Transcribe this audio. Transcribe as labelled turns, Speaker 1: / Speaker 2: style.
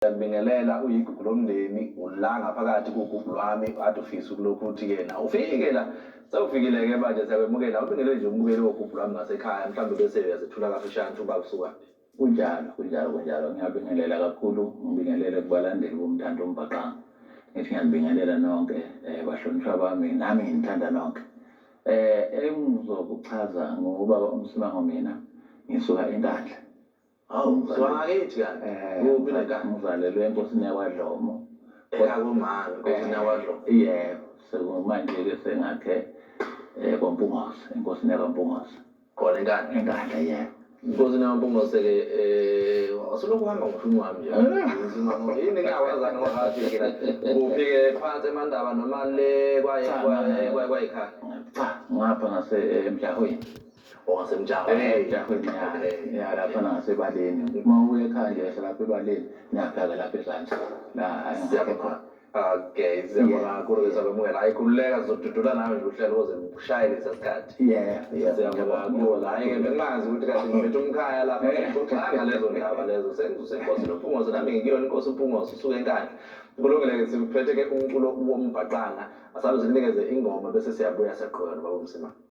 Speaker 1: Siyakubingelela, uyigugu lomndeni, ula ngaphakathi kugugu lwami, ade ufise ukulokhu uthi-ke na ufike la. Sewufikile-ke manje, siyakwemukela. Ubingelele nje umbukeli wogugu lwami ngasekhaya, mhlawumbe bese uyazethula kafushane ukuthi ubaba usukaphi.
Speaker 2: Kunjalo, kunjalo, kunjalo. Ngiyabingelela kakhulu, ngibingelele kubalandeli bomthanto umbhaqanga. Ngithi ngiyanibingelela nonke, bahlonishwa bami, nami nginithanda nonke. Engizokuchaza ngobaba uMsimango mina, ngisuka eNkandla.
Speaker 1: Hawu, swangakithi kanti. Kuphi neNkandla?
Speaker 2: Ngizalelwe enkosini yakwaDlomo.
Speaker 1: Ekhaya komama, enkosini yakwaDlomo.
Speaker 2: Yebo, sekumanje-ke sengakhe kwaMpungose, enkosini yakwaMpungose.
Speaker 1: Khona eNkandla?
Speaker 2: ENkandla, yebo.
Speaker 1: Inkosi naMpungose-ke wasulokhu uhamba ngoshumi wami nje. Msimango, yini ngingakwazanga ungakafiki la? Kuphi-ke, phansi eMandaba noma le kwayikhaya?
Speaker 2: Cha, ngapha ngase emjahweni.
Speaker 1: Ongasemjahweni?
Speaker 2: Emjahweni, ya. Ya, lapha ngasebaleni. Uma uya ekhaya nje wehla lapha ebaleni, ngiyabheka lapha ezansi. La engakhe khona.
Speaker 1: Okay, siyabonga kakhulu-ke, siyakwemukela. Hhayi, khululeka, sizodudula nawe nje uhlelo kuze kushaye lesa sikhathi.
Speaker 2: Yeah.
Speaker 1: Siyabonga kakhulu. Hhayi-ke, bengingazi ukuthi kahle ngiphethe umkhaya lapha, sixoxanga lezo ndaba lezo. Sengisenkosi noMpungose, nami ngikuyona inkosi uMpungose, usuke eNkandla. Kulungile-ke, siphethe-ke umculo wombhaqanga. Asabe sikunikeze ingoma bese siyabuya siyaqhubeka nobaba uMsimango.